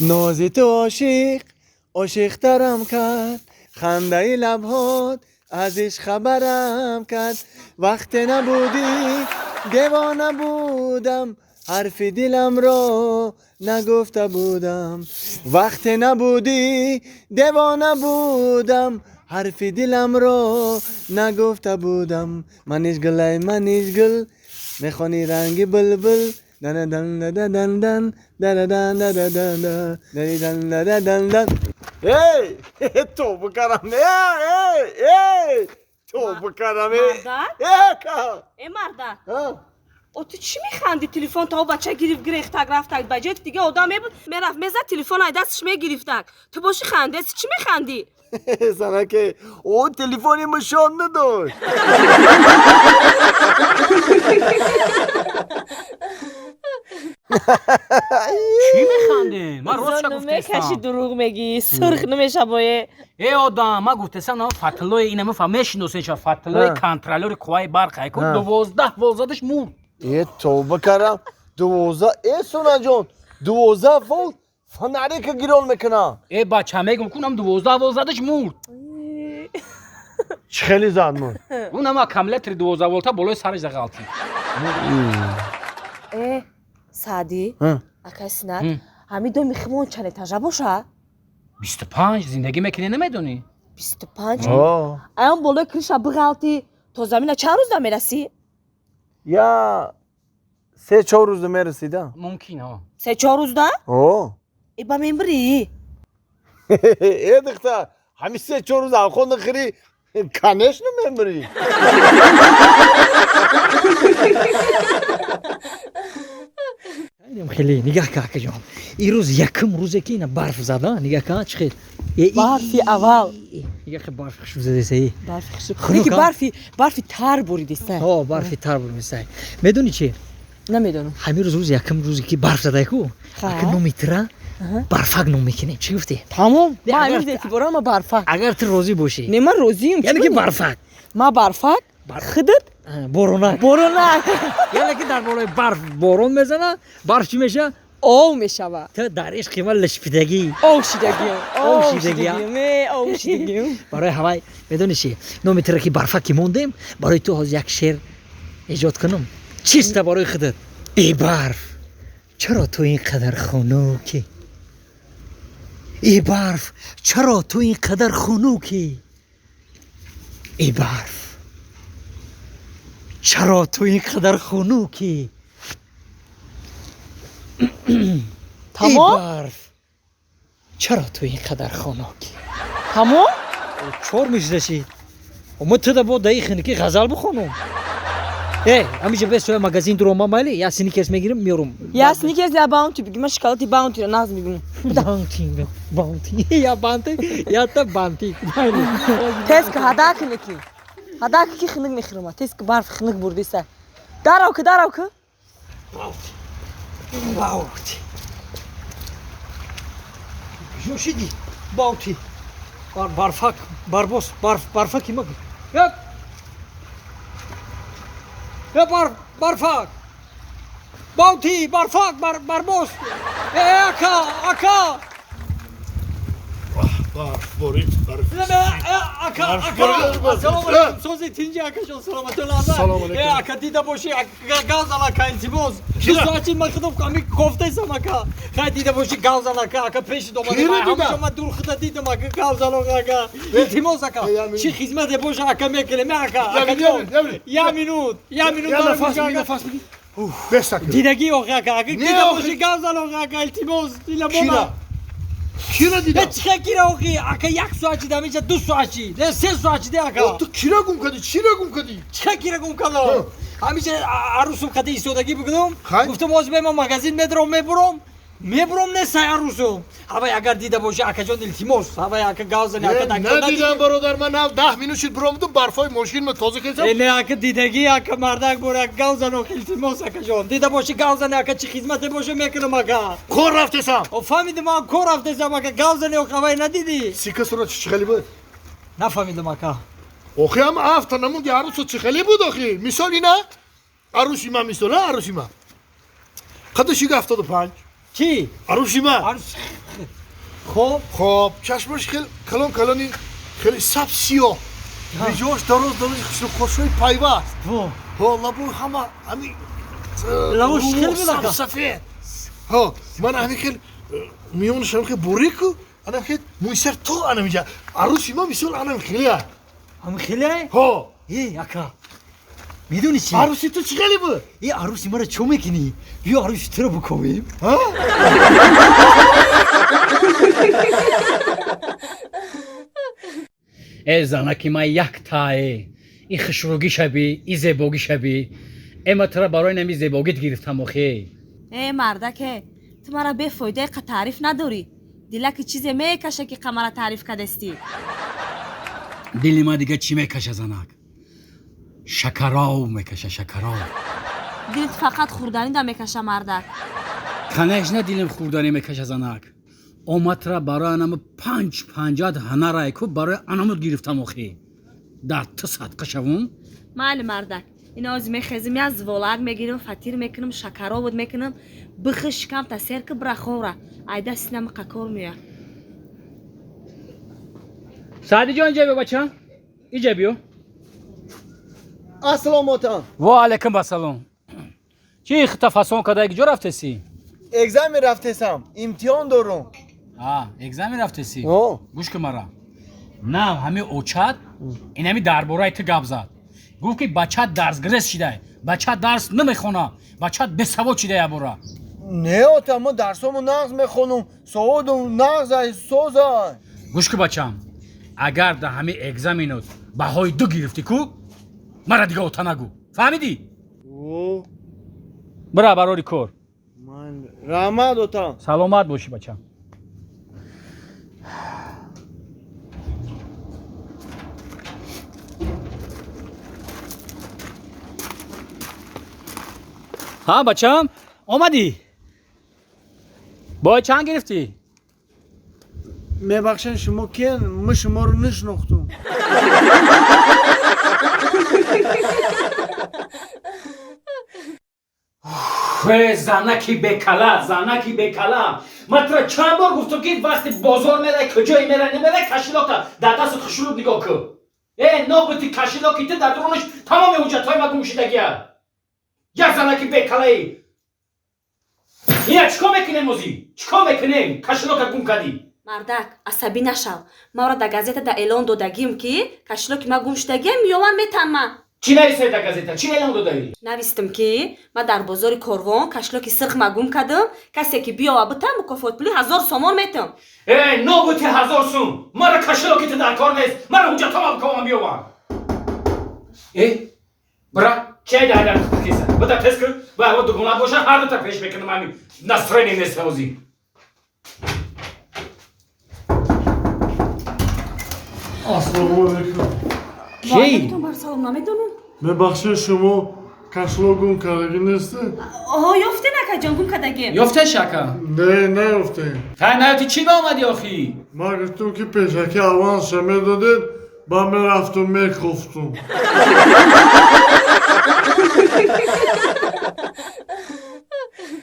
Нози ту ошиқ ошиқтарам кард, хандаи лабҳот аз ишқ хабарам кард. Вақте набудӣ девона будам, ҳарфи диламро нагуфта будам. Вақте набудӣ девона будам, ҳарфи диламро нагуфта будам. Маниш гул, ай маниш гул, мехони ранги булбул. Дан-дан-дан-дан-дан, да-да-дан-да-да-дан-да, да-дан-да-да-дан-дан. Эй! Тавба кардам! Эй, эй! Тавба кардам! Мардак? Эй, ака! Э, мардак! Ҳа? О, ту чӣ механдӣ? Телефон то бача гирифт, гирехтак, рафтак. Ба ҷои дига одам мебуд, мерафт, мезад, телефон ай дасташ мегирифтак. Ту боши хандеси, чӣ механдӣ? Занаке, о телефони мушон надошт. Чӣ механдем? Ман ростша Мекаши, гуфтестам. Дурӯғ мегӣ, сурх намешабое. Э, одам, ман гуфтестам, на Фатиллои ина мефа мешиносен, Фатиллои Ҳа. контролёри қувваи барқ айку Ҳа. 12 вол задаш, мурд. Э, тавба кардам! 12, э, Сунаҷон, 12 волт фонарика гирон мекунам. Э, бача, мегум, кунам 12 вол задаш, мурд. Чӣ хеле зад мурд? Унам аккумулятори 12 волта болои сараш зағалтид. Э, Саъдӣ. Ҳа. Акай Синат, ҳамин доми химон чанд этажа боша? 25. Зиндагӣ мекунӣ, намедонӣ? 25. О. Аён болои крыша биғалтӣ, то замина чанд рӯзда мерасӣ? Я 3-4 рӯзда мерасида. Мумкин, о. 3-4 рӯзда? О. Э, ба мембирӣ? Э, духтар, ҳамин 3-4 рӯз авход нахӯрӣ, конечно, мемирӣ. Хеле нигаҳ ка, акаҷон, ин рӯз якум рӯзе ки ина барф зада, нигаҳ ка, чӣ хел. Э, Барфи аввал. Нигаҳ ка, барф хушб задеса. Барфи хушб. Хунук, Ки а? барфи тар буридиста. О, барфи тар буридиста. Медонӣ чи? Намедонам. Ҳамин рӯз, рӯзи якум рӯзе ки барф задай ку, Ха. ака, номи тира Барфак ном мекунем. Чӣ гуфтӣ? Тамом. Не, Ман агар- ҳамин эътиборам, ма Барфак. Агар ту розӣ бошӣ. Не, ман розием. Яъне ки Барфак. Ма Барфак. Худат? А, Боронак. Боронак. Яъне ки дар болои барф борон мезана, барф чӣ меша? Ов мешава. Ту дар ишқи ман лишпидагӣ. Ов шидагием. Ов шидагӣ, а? Не, ов шидагием. Барои ҳавай, медонӣ чи, номи тира ки Барфак ки мондем, барои ту ҳозир як шеър эҷод кунам, чиста барои худат. Э, барф, чаро ту ин қадар хунукӣ? Э, барф, чаро ту ин қадар хунукӣ? Э, барф, чаро ту ин қадар хунукӣ? Э, Тамом? барф, чаро ту ин қадар хунукӣ? Тамом. Чор мешидаши, ма туда бо даи хиники ғазал бихонум. Э, ҳамиҷа бесоя магазин дурома, майли, я Сникерс мегирим, меёрум. Я Сникерс, я Баунти биги. Ман шоколади Баунтиро нағз мебинам. Баунти, Баунти, я банти, я та банти, майли. Тез ки, ҳада кунӣ, ки ҳада ки хунук мехӯрама. Тез ки, барф хунук бурдиса. Дарав ки, дарав ки. Баунти жошиди, Баунти, Барфак, Барбос, барф, Барфаки ма, я, я Барфак, Баунти, Барфак, Барбос, э, ака, ака. Барф борид, барф. Ака, Барф ака, борид, барф. ассалому алайкум, сози, тинҷи, акашон, саломатон. Салом алайкум. Э, ака, дида бошӣ, гав зан, ака, илтимос. Кира? 2 соати ман худам ами кофтесам, ака. Хай, дида бошӣ, гав зан, ака, ака, пеши домада. Кира дида? Ҳамаҷо ман дур худа дидам, ака, гав зан, ака. Илтимос, ака. Э, я минут. Чӣ хизмате боша, ака, мекунем, ака. Я Ака, минут, я минут, я минут. Я минут, я минут. Я дорам, нафас ака. бигир, нафас бигир. Бес ака. Дидагӣ, охи, ака, ака, Не, дида охи. бошӣ, гав зан, охи, ака, илтимос. Дила Кира? бома. Кира Э, дидам? чихе кира, охи, ака, 1 соат чида, меша 2 соат чи, не, 3 соат чида, ака. О, ту кира гум кардӣ? Чира гум кардӣ? Чиқа кира гум кардам? Ҳамиша арӯсум қати истодагӣ бикунам. Хай. Гуфтам, ҳозир мема магазин медаром, мебуром, мебуром, несай арӯсум. Ҳавай агар дида бошӣ, акаҷон, илтимос, ҳавай, ака, гав зани, ака. Надидам, бародар. Ман нав 10 минут шуд биромадум, барфҳои мошинма тоза кардам. Э, не, ака, дидагӣ, ака, мардак бора, гав зан, ох, илтимос, акаҷон, дида бошӣ, гав зани, ака, чӣ хизмате боша, мекунам, ака. Кор рафтесам. О, фаҳмидам, ман кор рафтесам, ака, гав зани, ох, ҳавай надидӣ? Сика сурат чӣ хеле буд? Нафаҳмидам, ака. Охи, ҳам афта намунди, арӯсо чӣ хеле буд, охи? Мисол, ина арӯси ма, мисол, арӯси ма қадашига 75. Чӣ? Арӯси ма. Арӯс Хоб. Хоб, чашмаш хел калон калони хеле саб сиёҳ. Риҷош дароз дароз хушрӯқошҳои пайваст. Во. Ҳо, лабои ҳама ҳами Лабош хел буд, ака? Сафед. Ҳо, ман ҳами хел миёнашам хел бурику, анам хел мӯйсар то анам инҷа. Арӯси ма мисол анам хеле. Ҳам хеле? Ҳо. Э, ака. Медонӣ чӣ? Арӯси ту чӣ хеле буд? Э, арӯси маро чо мекунӣ? Биё арӯси туро бикобем. Ҳа? Э занаки ман яктае. И хушрӯгӣ шаби, и зебогӣ шаби. Э ман тура барои нами зебогит гирифтам охе. Э мардаке, ту мара бефоидаи қа таъриф надорӣ. Дилаки чизе мекаша ки қа мара таъриф кардастӣ. Дили ман дига чӣ мекаша занак? Шакаров мекаша, шакаров. Дилит фақат хӯрданида мекаша мардак. Конечно дилим хӯрданӣ мекаша занак. Омад тура барои анаму панҷ панҷад ҳанарай ку барои анамуд гирифтам охе. Дар ту садқа шавум? Майли мардак, ина ози мехезим, як зволак мегирим, фатир мекунам, шакаробот мекунам, бихи шикамта сер ки бира ховра. Айда синами қакор меояд. Саъдиҷон иҷа биё бача. Иҷа биё. Ассалому отам. Ва алайкум ассалом. Чӣ хита фасон карда ҷо рафтеси? Экзамен рафтесам. Имтиҳон дорум. А, экзамен рафтеси? О. Гӯш кун мара. На, ҳами очат инами дар бораи ту гап зад. Гуфт ки бачат дарсгирез шидай. Бачат дарс намехона. Бачат бесавод шидай ябора. Не отам, мо дарсому нағз мехонум. Саводум нағзай, созай. Гӯш кун бачам. Агар дар ҳами экзаменот баҳои ду гирифтӣ ку, мара дига ота нагӯ. Фаҳмидӣ? О, Бира барори кор. ман раҳмат отам. Саломат бошӣ бачам. Ҳа бачам, омадӣ? Бой чанд гирифтӣ? Мебахшен, шумо киян? Мо шуморо нашинохтум. Э, занаки бекала, занаки бекала. Ман тура чанд бор гуфтам ки вақти бозор мерай, куҷое мерай, намерай, кашилока дар дастат хушрӯб нигоҳ кун. Э, нобути кашилоки ту дар дурунаш тамоми ҳуҷҷатҳои ма гум шудагия. Як занаки бекалаи. Ина чӣ кор мекунем озӣ? Чӣ кор мекунем? Кашилока гум кардӣ. Мардак, асабӣ нашав. Маро дар газета да эълон додагим ки кашилоки ма гум шудагиам, меёван метанма. Чӣ нависай дар газета? Чӣ эълон додаӣ? Навистам ки ма дар бозори Корвон кашилоки сирх ма гум кардам, касе ки биёва битам мукофотпули 1000 сомон метам. Э, нобути 1000 сум! Мара кашилоки ту дар кор нест. Мара ҳуҷҷатҳома бикобам биёвам. Э, бира, чай дар дар киса. Бида тез кун, ба ҳаво дугона боша, ҳар дута пеш мекунам ҳамин. Настроение нест ҳозир. Ассалому алайкум. Ки? Бар салом намедонам. Мебахшед, шумо кашло гум кардагӣ нестед? Оҳо, ёфтен акаҷон, гум кардагим. Ёфтеш ака? Не, наёфтем. Ҳай наёфти чӣ ба омадӣ охӣ? Ман гуфтум ки пешакӣ авансша медодед, ба мерафтум мекофтум.